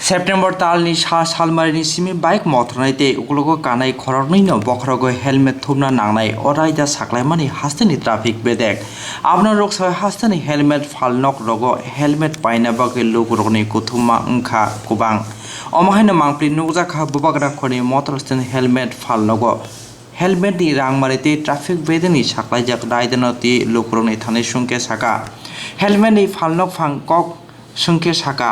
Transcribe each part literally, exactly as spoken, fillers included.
September talni sa salmarini simi bike mothornai tei uklogo kanai khoroknwino bokhorogo helmet thumna nangnai, o raida saklaimani hasteni traffic bedek. Abono rwksawai hasteni helmet phalnok rogo helmet paina bagwi lukurokni kuthumma wngkha kubang. Omo haino mangpili nukjakha Bubagra khorni motor stand helmet phalnogo. Helmet ni rang mari tei traffic bedekni saklaijak raidano tei lukurokni thani sungkhe saka, helmet ni phalnok phang kok sungkhe saka,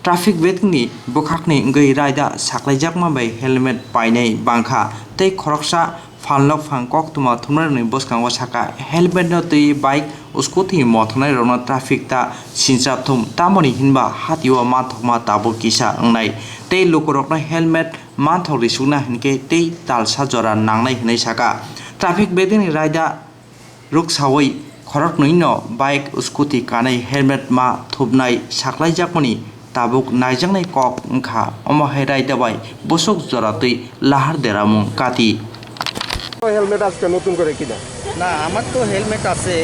traffic bedekni bwkhakni wngwi raida saklaijakma bai helmet painai bangkha tei khoroksa phalnok phang koktwma thumnairokni bwskango saka, helmet no twi bike, scooty mothornairokno traffic ta sinchap thum, tamoni hinba hatio manthokma tabuk kisa wngnai tei lukurokno helmet manthok risukna hinkhe tei talsa jora nangnai hinwi saka. Traffic bedekni raida rwksawi khoroknwino bike, scooty kanwi helmet ma thupnai saklaijakmani tabuk naijaknai kok wngkha. Omo hai raida bai bwswk jora twi lahar deramung kati. Helmet আজকে নতুন করে কিনা? না, আমার তো হেলমেট আছে,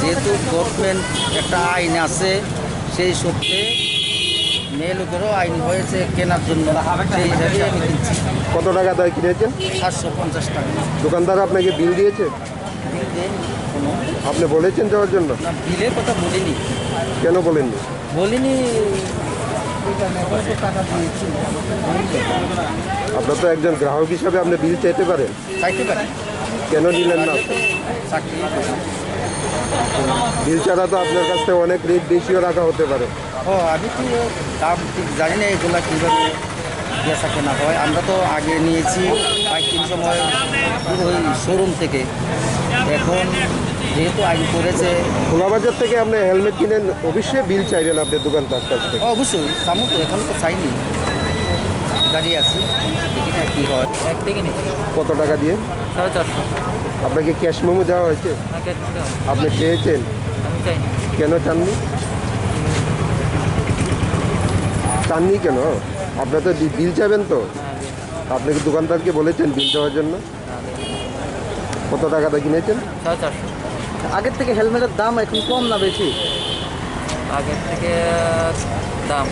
যেহেতু গভর্নমেন্ট একটা আইন আছে, সেই সূত্রে মেয়ের উপরেও আইন হয়েছে কেনার জন্য, সেই হিসাবে আমি কিনছি। কত টাকা দিয়ে কিনেছেন? সাতশো পঞ্চাশ টাকা। দোকানদার আপনাকে বিল দিয়েছে? বিল দেয়নি কোনো। আপনি বলেছেন যাওয়ার জন্য? না, বিলের কথা বলিনি। কেন বলেননি? বলিনি। কত টাকা দিয়েছি? আপনার তো একজন গ্রাহক হিসাবে আপনি বিল চাইতে পারেন। চাইতে পারি। কেন নিলেন না আপনি? চাকরি। বিল ছাড়া তো আপনার কাছ থেকে অনেক রেট বেশিও রাখা হতে পারে। ও, আমি তো দাম ঠিক জানি না এগুলা কিভাবে বেচা কেনা হয়। আমরা তো আগে নিয়েছি বাইক তিন সময় ওই শোরুম থেকে। এখন যেহেতু আইন করেছে। খোলা বাজার থেকে আপনি হেলমেট কিনেন, অবশ্যই বিল চাইবেন আপনি দোকানদার কাছ থেকে। অবশ্যই, চামু তো, এখনো তো চাইনি, দাঁড়িয়ে আছি, দেখি না কি হয়। এক থেকে নিচ্ছি। কত টাকা দিয়ে? সাড়ে চারশো। আপনাকে ক্যাশ মেমো দেওয়া হয়েছে? না, ক্যাশ মেমো দেওয়া হয়নি। আপনি চেয়েছেন? আমি চাইনি। কেন চাননি? চাননি কেন? আপনার তো বি-, বিল চাইবেন তো? হ্যাঁ, বিল। আপনি কি দোকানদারকে বলেছেন বিল দেওয়ার জন্য? হ্যাঁ, বিল। কত টাকাটা কিনেছেন? সাড়ে চারশো। আগের থেকে হেলমেটের দাম এখন কম না বেশি? আগের থেকে দাম।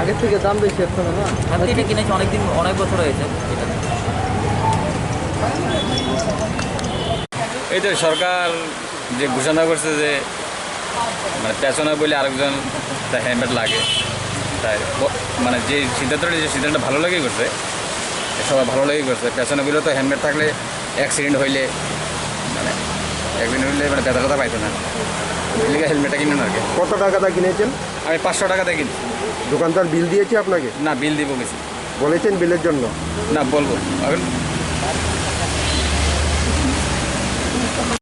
আগের থেকে দাম বেশি এখন, না? আমি তো এটা কিনেছি অনেক দিন, অনেক বছর হয়েছে এটা। এই তো সরকার যে ঘোষণা করছে যে, মানে, পেছনে বইলে আরেকজন তার হেলমেট লাগে, তাই ব-, মানে, যে সিদ্ধান্তটা, যে সিদ্ধান্তটা ভালো লেগে করছে, সবাই ভালো লেগে করছে। পেছনে বইলে তো হেলমেট থাকলে অ্যাক্সিডেন্ট হইলে, মানে, অ্যাক্সিডেন্ট হইলে, মানে, ব্যথা ট্যাথা পাইতো না, এই লেগে হেলমেটটা কিনেন আর কি। কত টাকা দিয়ে কিনেছেন? আমি পাঁচশো টাকা দিয়ে কিনছি। দোকানদার বিল দিয়েছে আপনাকে? না, বিল দিব গেছি। বলেছেন বিলের জন্য? না, বলবো। এখন